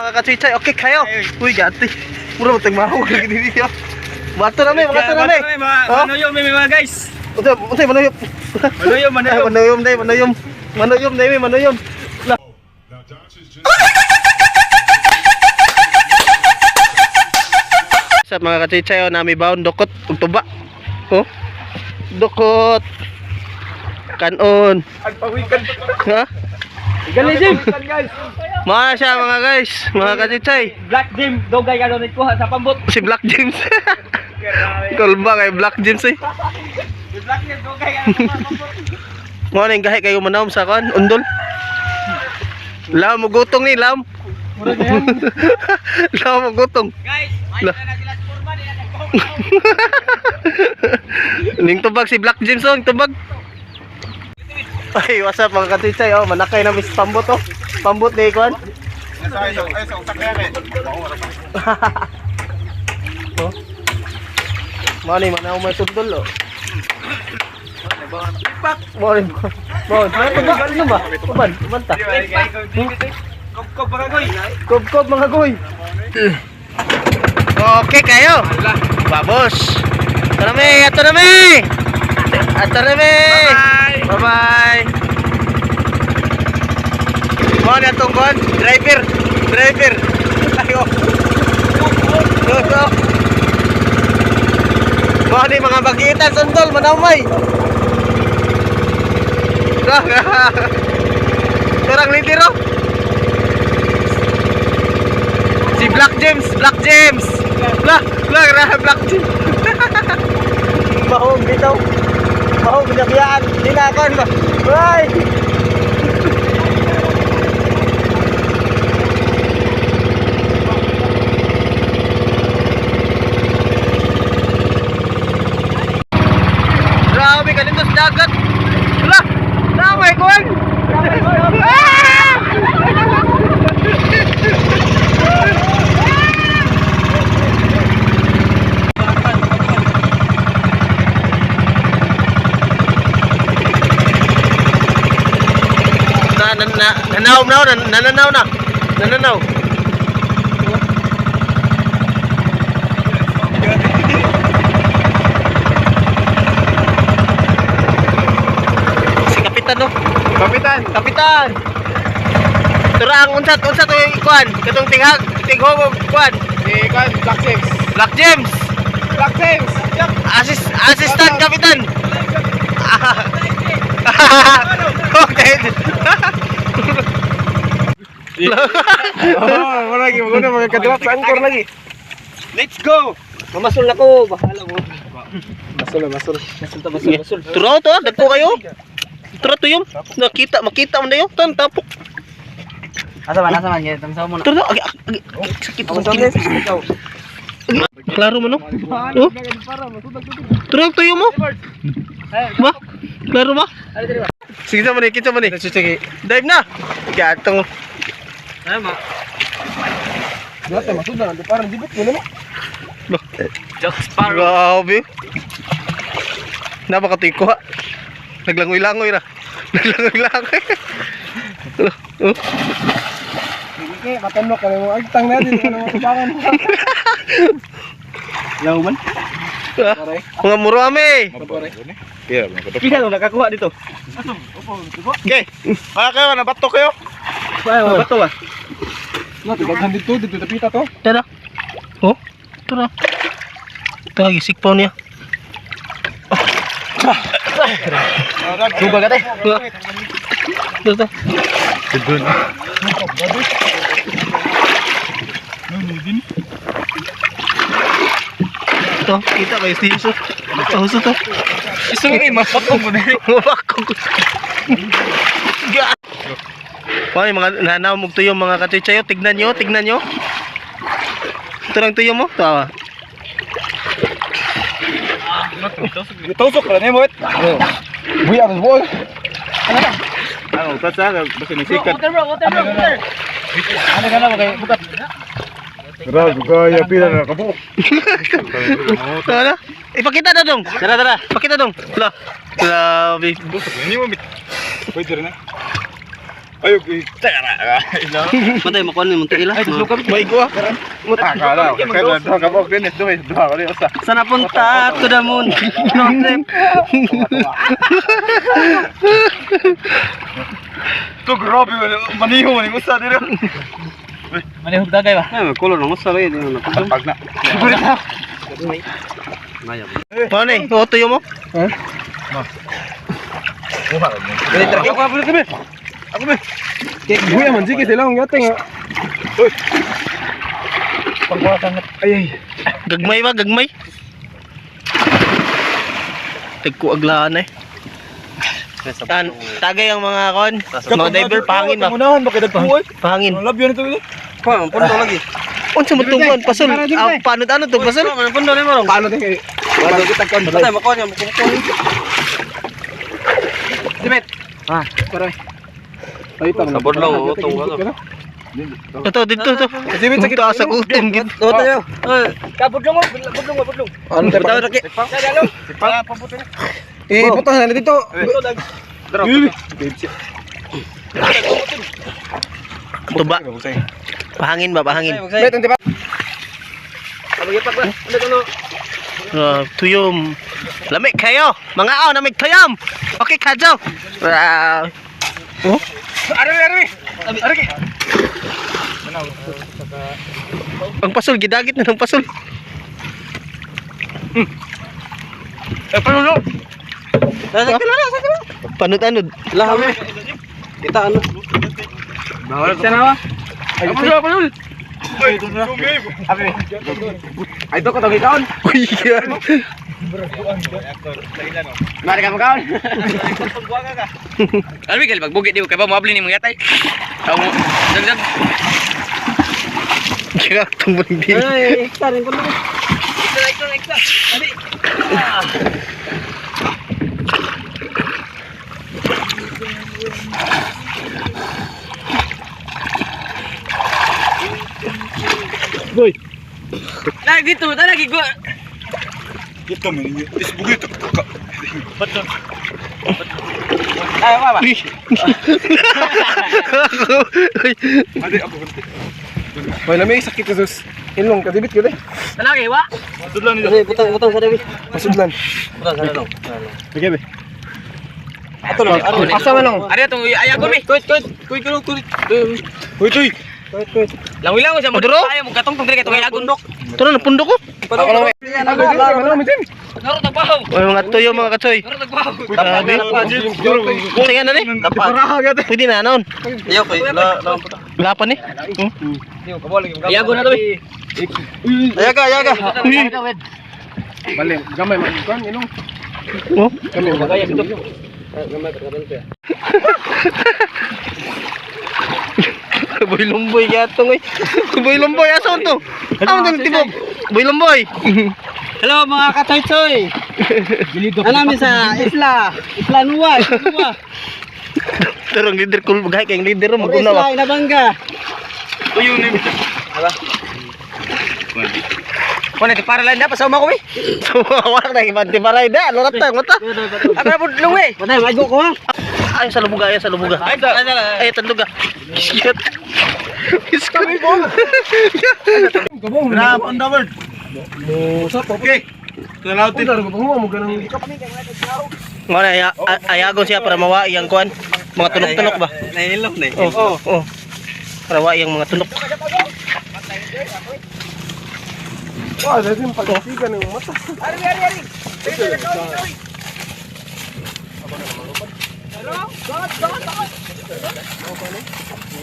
Mga kachichay, okay kayo. Uy, gati. Mura mo tagmaho kag dili yo. Bato na mi, bato na mi. Oh? Manuyom mi mga guys. Unsa unsa manuyom? Manuyom, Ay, manuyom. manuyom day, manuyom. Manuyom day, manuyom. La. Sa mga kachichay, oh, nami baon dukot ug tuba. Oh. Dukot. Kanon. Agpawikan. Ha? Gali Jim. Guys. Mga siya mga guys, mga kachichay. Black Jim dogay ka doon kuha sa pambot. Si Black James. Kulba kay Black James eh. Si Black Jim dogay ka sa pambot. Mo ning gahi kayo manawom sa kon, undol. Lam mo gutong ni lam. Lam mo gutong. Guys, may La. na sila sa kurba nila. Ning tubag si Black James oh, ning tubag. Ay, what's up mga katichay oh, manakay na mis pambot oh. Pambot ni kon. Oh. Mo ni manaw may sundol oh. Mo ni. Mo, tuba, ano ba? Uban, uban ta. Kob mga goy. Kob-kob mga goy. Okay kayo. Babos. Ato na mi, ato na mi. Ato na mi. Bye bye. Mo na tong kon, driver, driver. Ayo. Go go. Mo ni mga bagitan sundol manamay. Turang leader oh. Si Black James, Black James. Black, Black, Black, Black James. Bahog dito. Bahog binabiyaan. Dinakon ba? Ay! Grabe ka dito sa dagat. Wala! Damay ko! Ah! Na na na nanaw na na nananaw na. Nananaw. Si Kapitan no. Kapitan. Kapitan. Tura ang unsa unsa to yung ikuan katong tinghag tinghog og kuan. Si Kan Black James. Black James. Black James. Assistant Kapitan. Okay. Oh, wala lagi maguna mga kadrop sa angkor lagi. Let's go. Mamasul na ko, bahala mo. Masol, masol. Masul ta, masul, masul. Turo to, dagko kayo. Turo to yung nakita, makita mo na yung tan tapok. Asa man, asa man, ganito sa mo na. Turo, agi, agi, sakit ako sakit. Klaro man no? Oh? Turo to yung mo. Ba? Klaro ba? Sige sa man, kita man. Sige. Dive na. Gatong. Tama. Dati masud na parang dibot mo na. Jack Grabe. Napakatuyo ko ha. Naglangoy-langoy ra. Naglangoy-langoy. Ano? Oh. Sige, matanok ka mo agtang na dito na matabangan. Law man. Ah, mga muro ame. Pila nung nakakuha dito? Okay. Ah, kayo, nabato kayo? Ay, bato ba? No, daghan dito dito tapita to. Tara. Oh. Tara. Tara, gisik pa niya. Duga ka te. Ah. Tara, tara. Ito, kita ba yung siso? Huso to. Iso nga mapakong mo na. Mabakong ko. Ga! Hoy, mga nanaw mo tuyo mga katichayo, tignan nyo, tignan nyo. Ito lang tuyo mo, tawa. Tusok ra nimo. Buya mas boy. Ano, tasa basta ni sikat. Water bro, water bro, water. Ano ka na ba kayo? Bukat. Grabe kaya pila na kabuok. Tara. Ipakita na dong. Tara tara. Pakita dong. La. Grabe. Tusok nimo mit. Pwede rin na. Ay, okay. Tara. Patay makuan ni munti ila. May ko ah. Akala, kaya duha ka mo dinis duha duha ka usa. Sa napunta to the moon. No trip. To grabe maniho man usa diri. Manihog dagay ba? Ay, color nang usa lagi di na. Pag na. Maya. Paano eh? Oo, tuyo mo? Ako ako kami. Ako be. Buya man sige sila ang yate nga. Uy. Ay ay. Gagmay ba? Gagmay? Tagkuaglaan eh. Tan, tagay ang mga kon. Mga diver, pahangin ba? Unahan ba kay dagpuan? Pahangin. Love yun ito. Kuan, pundo lagi. Unsa mo tungkon? Pasol. Ah, paano ano to? Pasol? Kuan, pundo ni mo. Paano din kay Paano kita kon? Patay makuan yung mukuan. Dimet. Ah, pare. Ay, tama. Sa burlaw, oh, tungkol. Ito, dito, ito. Dimet sakit. Taas ang ultim. Gid. Oh, tayo. Ay, Kabudlong mo, budlong mo, budlong. Ano tayo? bitaw lagi. Eh, punta na dito. Tuba. Pahangin ba? Pahangin. Bet, hindi ba? Ah, tuyom. Lamig kayo. Mga aw, lamig kayam. Okay, kadyo. Ah. Oh? Ari, ari. Ari. Ang pasol, gidagit na ng pasol. Eh paano? Panod-anod. Lahami. Kita ano? Sana ba? Ay, paano? Ay, sumib. Ay, ito ko tawag ikaon. Uy, yan. Mari ka makaon. Alwi kay magbugit di kay ba moabli ni mga yatay. Tawo dagdag. Ginatong mo din. Ay, hektar yung pundo. Lagi dito, ta lagi go. Dito man ninyo. Isbugit ka. Ay, ba ba? Uy. Uy. Ade ako kunti. Hoy, lami sakit Jesus. Ilong kadibit gyud eh. Talagi wa. Sudlan nila. Ay, butang butang sa dabi. Masudlan. Butang sa dabi. Sige be. Ato lang. Ato Asa man lang? Ari atong ayagon mi. Kuit, kuit, kuit, kuit, kuit. Hoy, tuy. Kuit, kuit. Langoy-langoy sa mo. Maduro? Ayaw mo katong tong diri kay tong ayagon dok. Tara, napundo ko. Ako lang. Ako lang, Jim. Naro tagbaw. Uy, mga tuyo, mga katsoy. Naro tagbaw. Grabe. Sige na ni. Pwede na, noon. Ayaw kay la la. Lapan eh. Ayagon na to mi. Ayaga, ayaga. Uy. Bale, gamay man kon ilong. Oh. Kami bagay dito. Boy lumboy gatong eh. Boy lumboy asa to? Amo tong tibok. Boy lumboy. Hello mga katoy-toy. Ano sa isla, Isla Nuwa, Isla Nuwa. Pero ang leader ko gay kay ang leader mo Or maguna ba. Isla Inabanga. Kuno ti para lang na pasaw ko mi. Wala na ibang tibaray da. Lorat ta mata. Abra budlong eh. Patay, maigo ko ha. Ay sa lubuga, ay sa lubuga. Ay tanduga. Iskut. Iskut. Kabong. on the word. Mo sa pa. Okay. Tunalawtin. Punta ko mo ganang Ngona ayagon siya para mawa iyang kuan. Mga tunok-tunok ba? Nahilom na eh. Oh, oh. Para wa iyang mga tunok. Wah, dati yung pagsigan ng mata.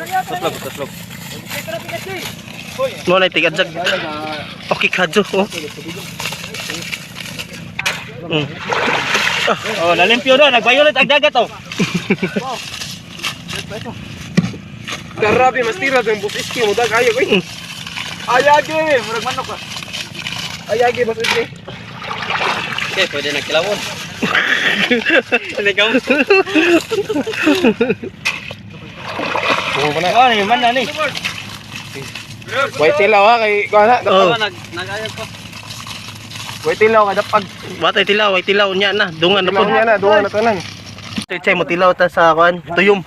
Taslog, taslog. Ngona tigadsag. Okay kadyo oh. Oh, nalimpyo na, nag-violet ang dagat oh. Grabe, mas tira ng bus iski mo dag ayo oy. Ayagi, murag manok ka. Ayagi bus iski. Okay, pwede na kilawon. Oh, ni man na ni. White tilaw ha kay kuan na. Oh. Nag nag-ayag pa. White tilaw ka dapag. Batay tilaw, ay tilaw niya na. Dungan na Tilaw po. niya na, duha na tanan. Chay, mutilaw ta sa kuan, tuyom.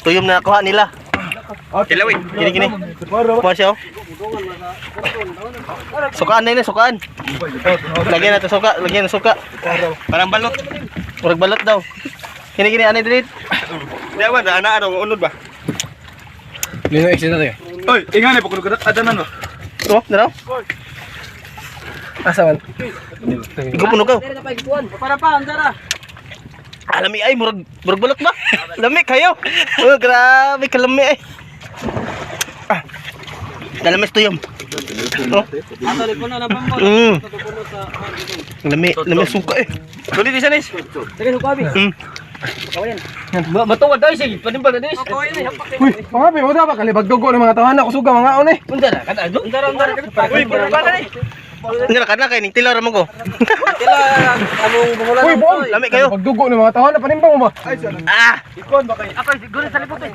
Tuyom na nakuha nila. Tilawin. Gini gini. Mo siya. Oh. Sukaan na yun, sukaan. Lagyan natin suka, lagyan ng suka. Parang balot. Murag balot daw. Kini gini anay dili. Dawan ana ano unod ba? Lino exit na tayo. Oy, ingani pa kuno adanan ba? Oh, daraw. Asa man? Ikaw puno ka. Para pa, ang dara. Ah, lami ay murag murag balot ba? Lami kayo. Oh, grabe kalami ay. Ah. Dalamis tuyom. Oh. Ato ni puno na pambol. Lami, lami suka eh. Tuloy di siya nis. Sige, sukabi. Matuwad daw sige, panimbang na dis. Uy, mga pe, mo dapat kalibag dugo ng mga tawanan kusuga mga on eh. Unsa na kada Ang dara, ang dara. Uy, puno ba na ni? Ano ka na kay ning tilaw ra man ko. Kila among bungulan. Uy, buong. Lami kayo. Kalibag dugo ng mga tawanan panimbang mo ba? Ah, Ako siguro sa lipot eh.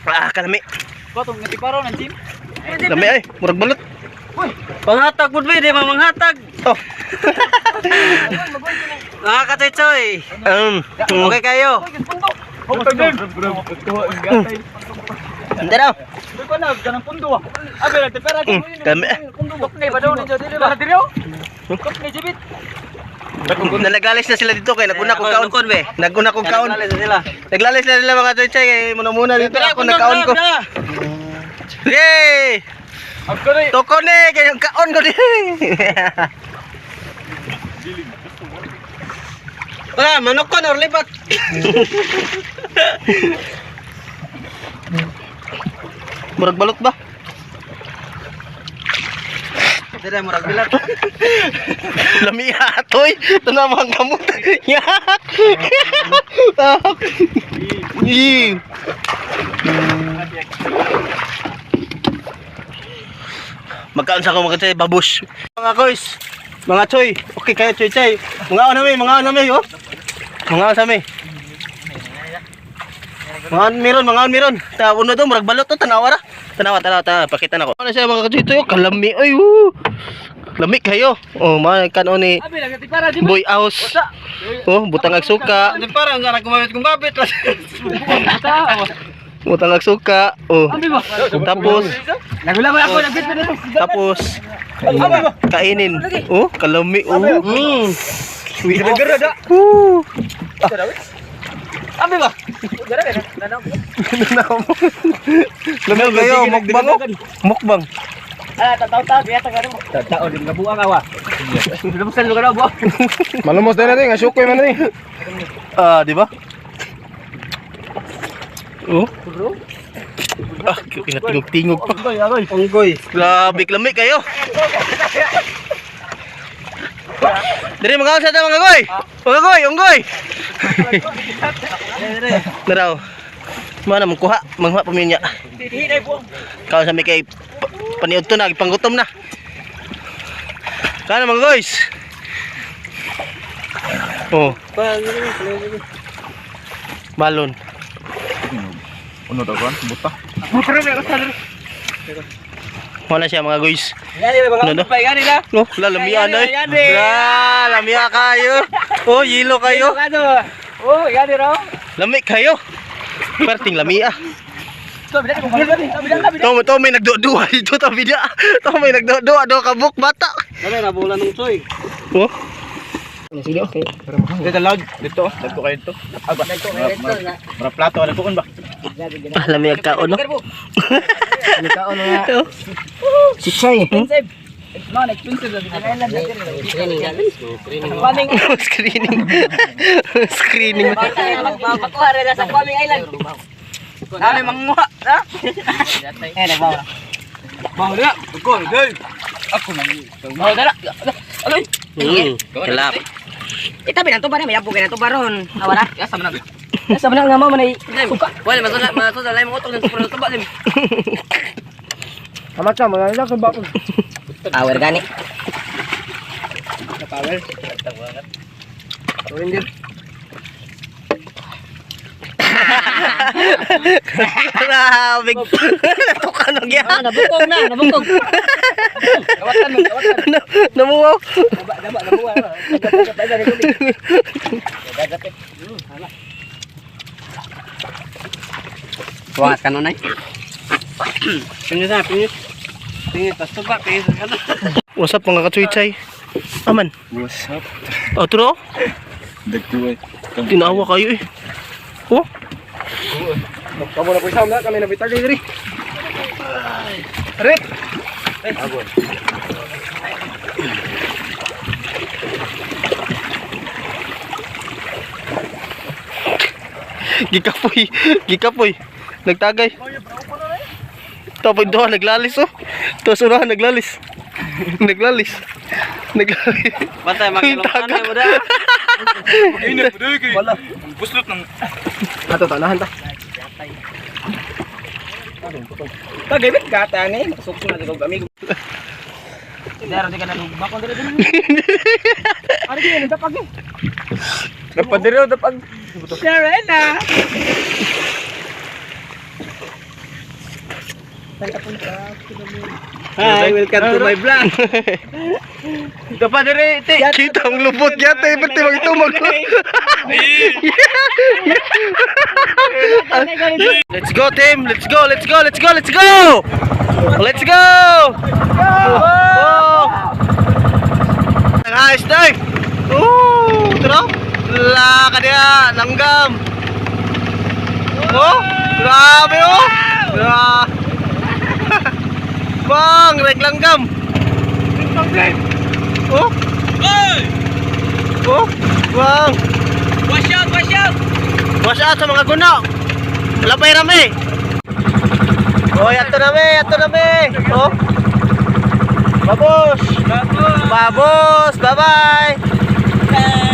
ah kalami. Batong natiparo ng team. Lami ay, murag balot. Panghatag pud di mamanghatag. Oh. Mga katoy-toy. Okay kayo. Hindi daw. Kalami eh. Nalagalis na sila dito kay naguna kong kaon. Naguna kong kaon. Naglalis na sila mga choy kay muna muna dito ako nagkaon ko. Yay! Toko ni kay ang kaon ko di. Wala, manok ko na lipat. Murag balot ba? Dire murag bilat. Lami atoy. Tanaw ang kamot. Yak. Yak. Ew. Magkaon sa ako mga choy, babush. Mga koys, mga choy, okay kayo choy choy. Mga ano mi, mga ano mi, oh. Mga sa mi. Mga meron, mga meron. Ta uno do murag balot to tanawa ra. Tanawa, tanawa, tanawa, pakita na ko. Ano siya mga choy choy, oh, kalami oy. Woo. Lami kayo. Oh, mga kanon ni Abi lang natipara di. Boy House. Oh, butang ag suka. Natipara ang gara gumamit kong babit. Butang ag suka. Oh. Tapos, Nagula ako nagbit pa dito. tapos kainin. Oh, kalami. Oh. Mm. Sweet. Woo. Abi ba? Lami kayo, mukbang oh. Mukbang. Ah, tataw-taw biya taga mo. Tataw din gabuang awa. Lumusan lugar na buang. Malumos din natin, nga sukoy man ni. Ah, di ba? Oh. Ah, kinatingog-tingog pa. Unggoy. Grabe, lami kayo. Diri mga sa ta mga goy. Mga goy, unggoy. Naraw. Mana mangkuha, mangkuha pa niya. Kaon sa mi kay paniudto na, panggutom na. Kana mga guys. Oh, balon. Unod ako buta. Wala siya mga guys. Gani mga Ano, no? umpay gani na. Oh, lalamian ay. Ah, lamia kayo. Oh, yilo kayo. Ano? Oh, gani raw. Lami kayo. Perting lamia. Tabi To, to may nagduduha dito tabi dia. To may nagduduha do kabuk bata. Dali na bola nung soy. Oh, Sige, okay. Dito loud dito, dagko kayo dito. Aba. Mara plato wala ko ba? ah, lami ang kaon no. Kaon nga. Oh. Si Chay. Expensive. Man, expensive. Kwaming Screening. Screening. Makuha rin sa Kwaming Island. Dami manguha, ha? Eh, nagbawa. Bawa na. Ko, gay. Ako na. Bawa na. Alay. Kalap. Itabi na to ba na may abo kay na to baron. Awara. Asa man na. Sa man nga mama nay suka. Wala masala masala lay mo utong ng tuba tuba lim. Tama ka, mga sa bakod. Power gani. Grabe. Natukan og ya. Ah, nabukog na, nabukog. Kawatan mo, kawatan. Namuwaw. Daba, daba, nabuwa. Daba, daba, daba. Tuwangas ka nun ay. Pinyos na, pinyos. Pinyos, tas tuba, pinyos ka na. What's up, mga katsuytsay? Aman. What's up? Oh, turo. Dagtuwa. Tinawa kayo eh. Oh, Kamo na po isam na kami na bitag diri. Ret. Gikapoy, gikapoy. Nagtagay. Tapos doon naglalis oh. Tapos unahan naglalis. Naglalis. Naglalis. Bantay, Tagak. magkilong mo da. Wala. Buslot ng Ato tanahan ta. Pagibit ka tani, makasukso na jud amigo. Daro di ka nalugba kon diri diri. Ari gyud dapag ni. Napadiro dapag. Serena. Hi, welcome to my vlog. Dapat dire te. Kita ang lupot yata eh, ba't timang tumag. Let's go, team. Let's go, let's go, let's go, let's go. Let's go. Oh. Ang ayos na eh. Oh, tara. La ka niya, langgam. Oh, grabe oh. Bang, rek langgam. Oh. Oh, bang. Wash out, wash out. Wash out sa mga guno. Wala pa rami. Oh, ato na me, ato na me. Oh. Babos. Babos, bye-bye.